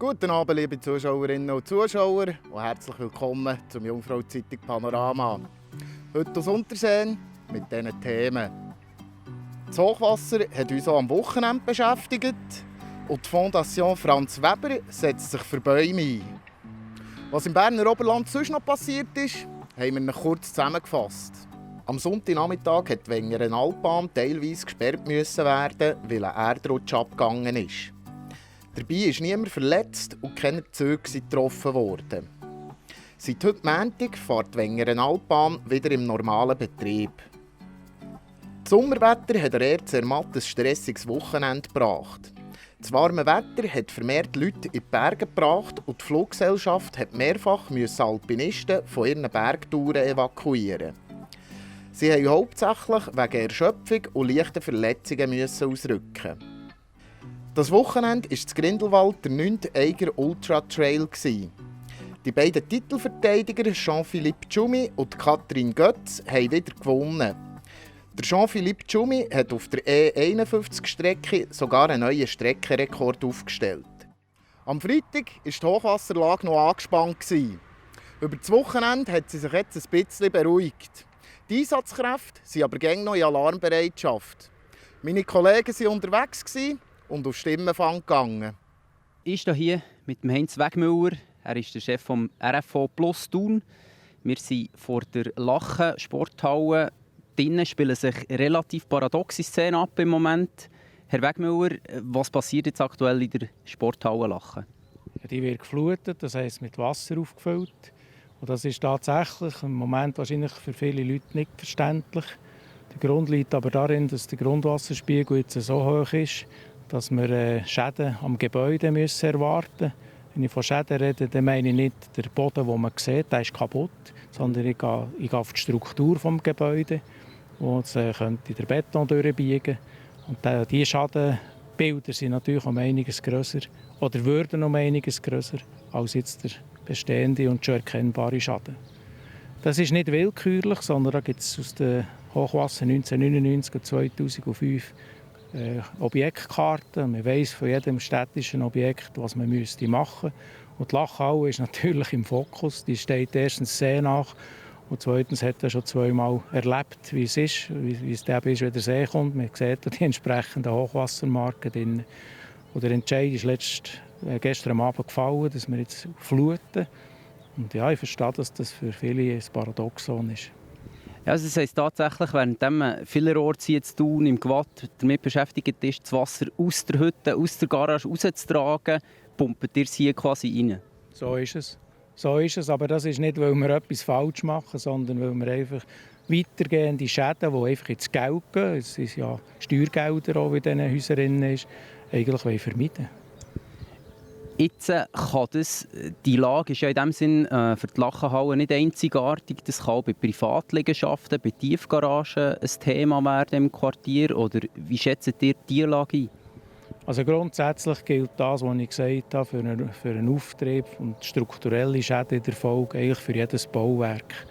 Guten Abend, liebe Zuschauerinnen und Zuschauer, und herzlich willkommen zum Jungfrau-Zeitung Panorama. Heute aus Unterseen mit diesen Themen. Das Hochwasser hat uns auch am Wochenende beschäftigt und die Fondation Franz Weber setzt sich für Bäume ein. Was im Berner Oberland sonst noch passiert ist, haben wir noch kurz zusammengefasst. Am Sonntagnachmittag hat die Wengeren-Altbahn teilweise gesperrt müssen werden, weil ein Erdrutsch abgegangen ist. Dabei ist niemand verletzt und keine Züge sind getroffen worden. Seit heute Montag fährt die Wengeren-Altbahn wieder im normalen Betrieb. Das Sommerwetter hat eher zermatt ein stressiges Wochenende gebracht. Das warme Wetter hat vermehrt Leute in die Berge gebracht und die Fluggesellschaft hat mehrfach Alpinisten von ihren Bergtouren evakuieren. Sie mussten hauptsächlich wegen Erschöpfung und leichten Verletzungen ausrücken. Das Wochenende war das Grindelwald der 9. Eiger Ultra Trail. Die beiden Titelverteidiger Jean-Philippe Tschumi und Katrin Götz haben wieder gewonnen. Der Jean-Philippe Tschumi hat auf der E51-Strecke sogar einen neuen Streckenrekord aufgestellt. Am Freitag war die Hochwasserlage noch angespannt. Über das Wochenende hat sie sich jetzt ein bisschen beruhigt. Die Einsatzkräfte sind aber gängig noch in Alarmbereitschaft. Meine Kollegen waren unterwegs und auf Stimmenfang gegangen. Ich stehe hier mit dem Heinz Wegmüller. Er ist der Chef vom RFO Plus Thun. Wir sind vor der Lachen Sporthalle. Drinnen spielen sich relativ paradoxe Szenen ab im Moment. Herr Wegmüller, was passiert jetzt aktuell in der Sporthalle Lachen? Die wird geflutet, das heisst mit Wasser aufgefüllt. Und das ist tatsächlich im Moment wahrscheinlich für viele Leute nicht verständlich. Der Grund liegt aber darin, dass der Grundwasserspiegel jetzt so hoch ist, dass wir Schäden am Gebäude erwarten müssen. Wenn ich von Schäden rede, dann meine ich nicht den Boden, den man sieht, der ist kaputt, sondern ich gehe auf die Struktur des Gebäudes, wo es könnte der Beton durchbiegen. Und diese Schadenbilder sind natürlich um einiges grösser oder würden um einiges grösser als jetzt der bestehende und schon erkennbare Schaden. Das ist nicht willkürlich, sondern da gibt es aus den Hochwasser 1999 und 2005 Objektkarten. Man weiss von jedem städtischen Objekt, was man machen müsste. Und die Lachhalle ist natürlich im Fokus. Die steht erstens See nach und zweitens hat er schon zweimal erlebt, wie es ist, wie es ist, wenn der See kommt. Man sieht die entsprechenden Hochwassermarken drin. Und der Entscheid ist gestern Abend gefallen, dass wir jetzt fluten. Und ja, ich verstehe, dass das für viele ein Paradoxon ist. Ja, also das heisst tatsächlich, während vielerorts hier zu tun im Gwatt damit beschäftigt ist, das Wasser aus der Hütte, aus der Garage rauszutragen, pumpt ihr es hier quasi rein? So ist es. So ist es, aber das ist nicht, weil wir etwas falsch machen, sondern weil wir einfach weitergehende Schäden, die einfach ins Geld gehen, es sind ja Steuergelder, auch in diesen Häusern ist, eigentlich vermeiden. Jetzt kann die Lage ist ja in dem Sinn für die Lachenhalle nicht einzigartig. Das kann auch bei Privatliegenschaften, bei Tiefgaragen ein Thema werden im Quartier. Oder wie schätzt ihr die Lage ein? Also grundsätzlich gilt das, was ich gesagt habe, für einen Auftrieb und strukturelle Schäden in der Folge eigentlich für jedes Bauwerk.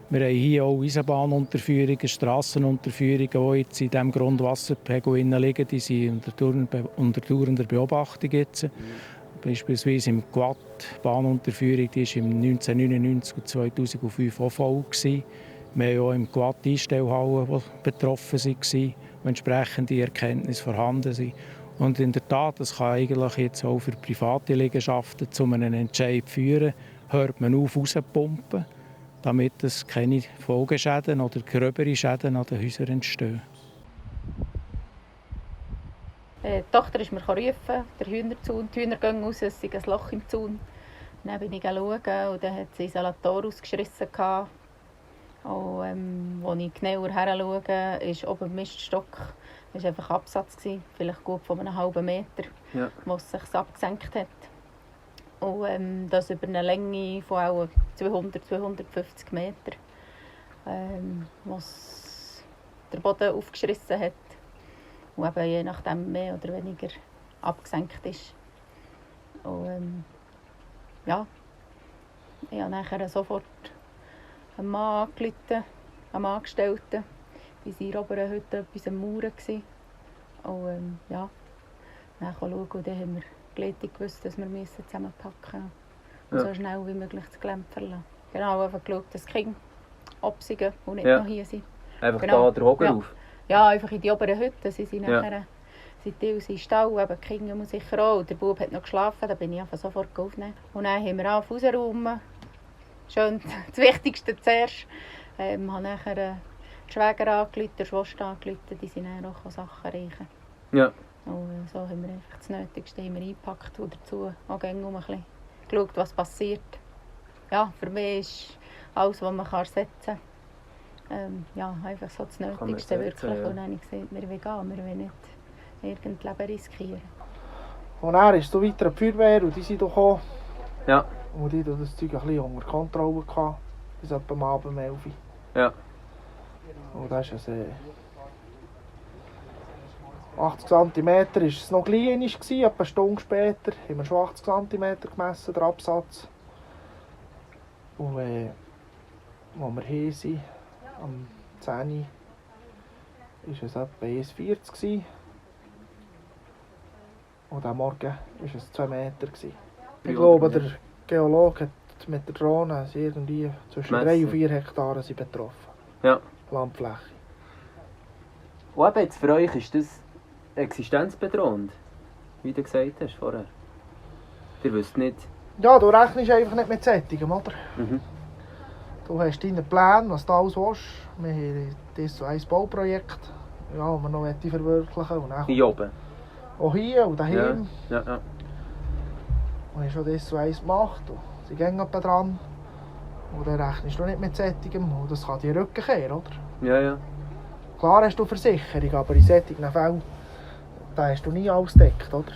Wir haben hier auch Eisenbahnunterführungen, Strassenunterführungen, die jetzt in diesem Grundwasserpegel liegen. Die sind unter dauernder Beobachtung jetzt. Beispielsweise im Gwatt, die Bahnunterführung, die war im 1999 und 2005 auch voll. Wir haben auch im Gwatt Einstellhallen, die betroffen waren, wo entsprechende Erkenntnisse vorhanden sind. Und in der Tat, das kann eigentlich jetzt auch für private Liegenschaften zu einem Entscheid führen, hört man auf, rauszupumpen, damit es keine Folgeschäden oder gröbere Schäden an den Häusern entstehen. Die Tochter ist mir rufen, der Hühnerzaun, die Hühner gehen raus, es ist ein Loch im Zaun. Dann bin ich schauen und dann hat sie Isolator ausgeschissen. Und, als ich genauer hinschaue, ist oben im Miststock ist einfach Absatz gewesen, vielleicht gut von einem halben Meter, ja, wo es sich abgesenkt hat. Und das über eine Länge von auch 200-250 Meter, was der Boden aufgeschissen hat. Und eben je nachdem mehr oder weniger abgesenkt ist. Und ja, ich habe nachher sofort einen Mann angerufen, einen Angestellten. Wir waren in der Oberen heute etwas am Mauern. Und ja, dann schauen und dann haben wir gleichzeitig gewusst, dass wir zusammenpacken müssen und so schnell wie möglich das Gelände verlassen. Genau, einfach geschaut, dass die Kinder absiegen und nicht noch hier sind. Einfach genau. da der Hocker auf? Ja, einfach in die oberen Hütten. Sie sind nachher sind die im Stall, eben die Kinder muss sicher auch. Der Bub hat noch geschlafen, da bin ich einfach sofort aufgenommen. Und dann haben wir rausräumen. Schön das Wichtigste zuerst. Wir haben nachher den Schwäger angerufen, den Schwester angerufen, die sind dann auch Sachen reichen. Ja. Und so haben wir einfach das Nötigste eingepackt und dazu auch ein bisschen geschaut, was passiert. Ja, für mich ist alles, was man setzen kann, einfach so das Nötigste wirklich. Ja. Und dann habe ich gesagt, wir wollen gehen, wir wollen nicht irgendein Leben riskieren. Und er ist so weiter an die Feuerwehr und die sind gekommen. Ja. Und die hatten das Zeug ein bisschen unter Kontrolle gehabt, bis etwa am Abend um 11 Uhr. Ja. Und das ist ein 80 cm war es noch klein, etwa eine Stunde später haben wir schon 80 cm gemessen, den Absatz. Und wo wir hier sind, am 10 Uhr, war es etwa 1,40 und am Morgen war es 2 Meter. Ich glaube, der Geologe hat mit der Drohne irgendwie zwischen 3 und 4 Hektaren betroffen. Ja. Landfläche. Und eben jetzt für euch ist das existenzbedrohend, wie du gesagt hast vorher. Ihr wisst nicht... Ja, du rechnest einfach nicht mit Sättigen, oder? Mhm. Du hast deine Pläne, was du alles willst. Wir haben das so ein Bauprojekt, das wir noch verwirklichen wollen. Hier oben? Auch hier und daheim. Ja. Und ich habe schon das so eins gemacht und sie gehen etwa dran. Und dann rechnest du nicht mit Sättigem und das kann dir Rücken kehren, oder? Ja. Klar hast du Versicherung, aber in solchen Fällen da hast du nie alles gedeckt, oder?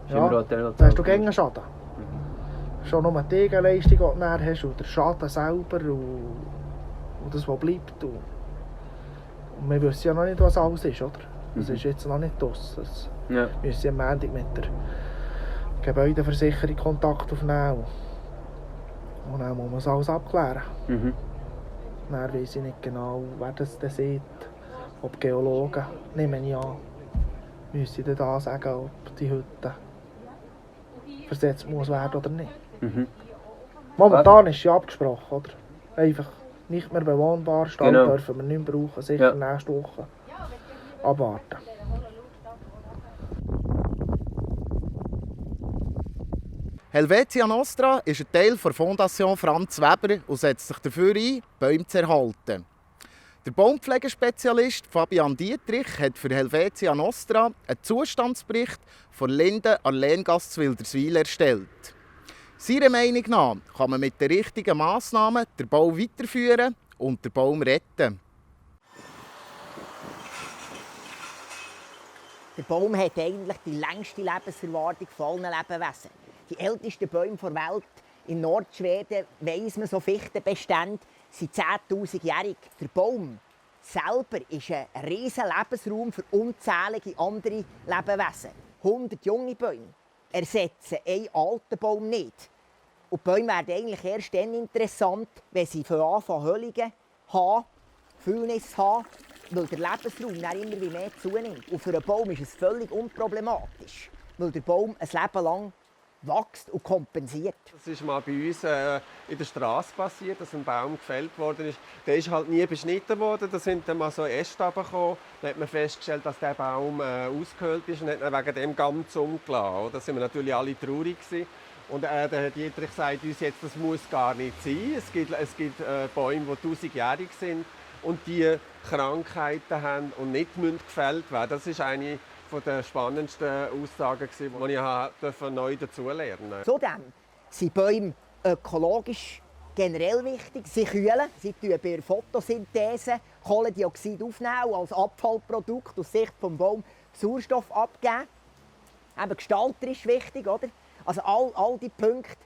Ja, da hast du gegen Schaden. Schon nur die Gegenleistung, die du dann hast, und der Schaden selber und das, was bleibt. Und wir wissen ja noch nicht, was alles ist, oder? Das ist jetzt noch nicht draussen. Wir müssen am Montag mit der Gebäudeversicherung Kontakt aufnehmen. Und dann muss man das alles abklären. Dann weiss ich nicht genau, wer das dann sieht. Ob Geologen, nehme ich an, müssen dann da sagen, ob die Hütte versetzt muss werden oder nicht. Momentan ist sie abgesprochen, oder? Einfach nicht mehr bewohnbar, Stall dürfen wir nicht mehr brauchen, sicher nächste Woche abwarten. Helvetia Nostra ist ein Teil der Fondation Franz Weber und setzt sich dafür ein, Bäume zu erhalten. Der Baumpflegespezialist Fabian Dietrich hat für Helvetia Nostra einen Zustandsbericht von Linden an Lehngasse zu Wilderswil erstellt. Seiner Meinung nach kann man mit den richtigen Massnahmen den Bau weiterführen und den Baum retten. Der Baum hat eigentlich die längste Lebenserwartung von allen Lebewesen. Die ältesten Bäume der Welt in Nordschweden, weiss man, so Fichtenbestände, sind 10'000-jährig. Der Baum selber ist ein riesiger Lebensraum für unzählige andere Lebewesen. 100 junge Bäume ersetzen einen alten Baum nicht. Und die Bäume werden eigentlich erst dann interessant, wenn sie von Anfang Höhlungen haben, Fühlnis haben, weil der Lebensraum dann immer mehr zunimmt. Und für einen Baum ist es völlig unproblematisch, weil der Baum ein Leben lang wächst und kompensiert. Das ist mal bei uns in der Straße passiert, dass ein Baum gefällt worden ist. Der ist halt nie beschnitten worden. Da sind dann mal so Äste runtergekommen. Dann hat man festgestellt, dass der Baum ausgehöhlt ist und hat ihn wegen dem ganz umgelassen. Da sind wir natürlich alle traurig gewesen. Und der Herr Dietrich sagt uns jetzt, das muss gar nicht sein. Es gibt Bäume, die 1000-jährig sind und die Krankheiten haben und nicht gefällt werden. Das ist eine der spannendsten Aussagen, die ich neu dazulernen durfte. Zudem sind Bäume ökologisch generell wichtig. Sie kühlen, sie tun bei der Photosynthese Kohlendioxid aufnehmen und als Abfallprodukt aus Sicht des Baums Sauerstoff abgeben. Eben gestalterisch wichtig, oder? Also all diese Punkte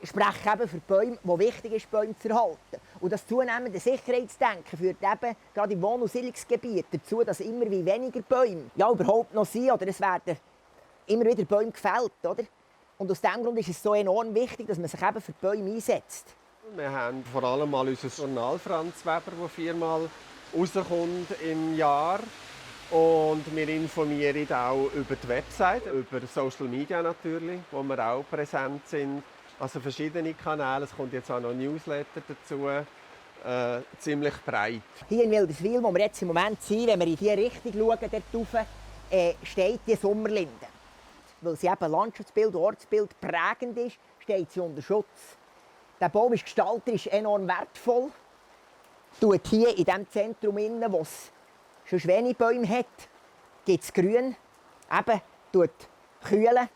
sprechen eben für Bäume, wo wichtig ist, Bäume zu erhalten. Und das zunehmende Sicherheitsdenken führt eben gerade im Wohn- und Siedlungsgebiet dazu, dass immer weniger Bäume überhaupt noch sind, oder es werden immer wieder Bäume gefällt, oder? Und aus diesem Grund ist es so enorm wichtig, dass man sich eben für die Bäume einsetzt. Wir haben vor allem mal unser Journal Franz Weber, das 4-mal rauskommt im Jahr. Und wir informieren auch über die Website, über Social Media natürlich, wo wir auch präsent sind. Also verschiedene Kanäle, es kommt jetzt auch noch Newsletter dazu, ziemlich breit. Hier in Wilderswil, wo wir jetzt im Moment sind, wenn wir in diese Richtung schauen, dort rauf, steht die Sommerlinde. Weil sie eben Landschaftsbild, Ortsbild prägend ist, steht sie unter Schutz. Der Baum ist gestalterisch enorm wertvoll. Tut hier in diesem Zentrum, wo es schon wenig Bäume hat, gibt es Grün, eben tut kühlen,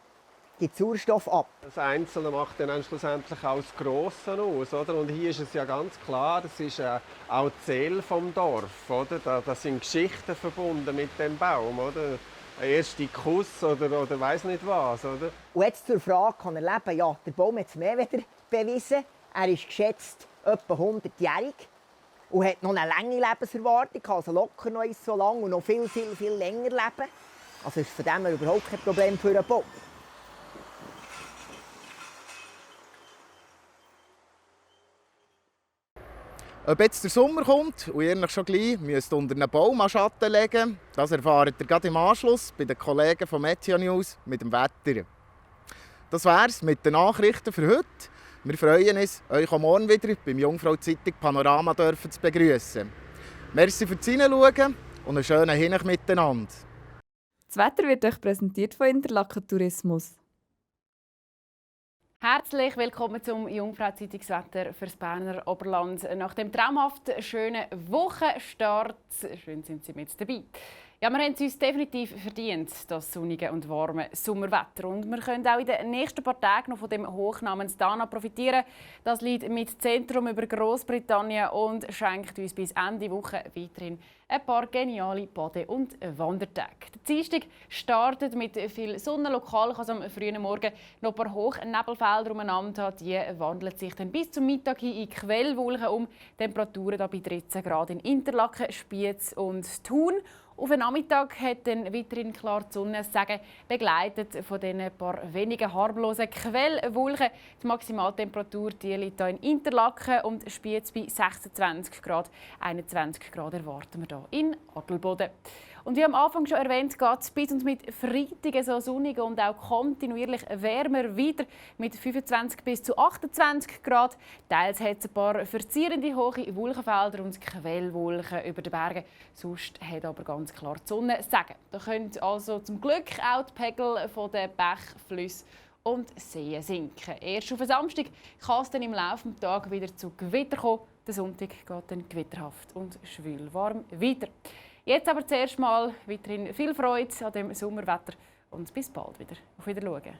gibt Sauerstoff ab. Das Einzelne macht dann schlussendlich auch das Grosse aus. Oder? Und hier ist es ja ganz klar, es ist auch die Seele des Dorfes. Oder? Da sind Geschichten verbunden mit dem Baum. Oder? Ein erster Kuss oder weiss nicht was. Oder? Und jetzt zur Frage, kann er leben? Ja, der Baum hat es mehr wieder bewiesen. Er ist geschätzt etwa 100-jährig und hat noch eine lange Lebenserwartung, also locker noch so lange und noch viel länger leben. Also ist von dem her überhaupt kein Problem für einen Baum. Ob jetzt der Sommer kommt und ihr euch schon gleich müsst unter einen Baum an Schatten legen, das erfahrt ihr gerade im Anschluss bei den Kollegen von Meteo News mit dem Wetter. Das wär's mit den Nachrichten für heute. Wir freuen uns, euch am Morgen wieder beim Jungfrau Zeitung Panorama zu begrüßen. Merci fürs Hineinschauen und einen schönen Hinweis miteinander. Das Wetter wird euch präsentiert von Interlaken Tourismus. Herzlich willkommen zum Jungfrau-Zeitungswetter für das Berner Oberland. Nach dem traumhaft schönen Wochenstart, schön sind Sie mit dabei. Ja, wir haben es uns definitiv verdient, das sonnige und warme Sommerwetter. Und wir können auch in den nächsten paar Tagen noch von dem Hoch namens Dana profitieren. Das liegt mit Zentrum über Großbritannien und schenkt uns bis Ende Woche weiterhin ein paar geniale Bade- und Wandertage. Der Dienstag startet mit viel Sonne. Lokal kann es am frühen Morgen noch ein paar Hochnebelfelder umeinander haben. Die wandeln sich dann bis zum Mittag hin in Quellwolken um. Temperaturen da bei 13 Grad in Interlaken, Spiez und Thun. Auf den Nachmittag hat dann weiterhin klar die Sonne sagen, begleitet von den paar wenigen harmlosen Quellwolken. Die Maximaltemperatur die liegt hier in Interlaken und Spiez bei 26 Grad. 21 Grad erwarten wir hier in Adelboden. Und wie am Anfang schon erwähnt, geht es bis und mit Freitag so sonnig und auch kontinuierlich wärmer wieder mit 25 bis zu 28 Grad. Teils hat es ein paar verzierende hohe Wolkenfelder und Quellwolken über den Bergen. Sonst hat aber ganz klar die Sonne sagen. Da können also zum Glück auch die Pegel der Bäche, Flüsse und Seen sinken. Erst auf den Samstag kann es dann im Laufe des Tages wieder zu Gewitter kommen. Der Sonntag geht dann gewitterhaft und schwülwarm weiter. Jetzt aber zuerst mal weiterhin viel Freude an dem Sommerwetter und bis bald wieder. Auf Wiedersehen.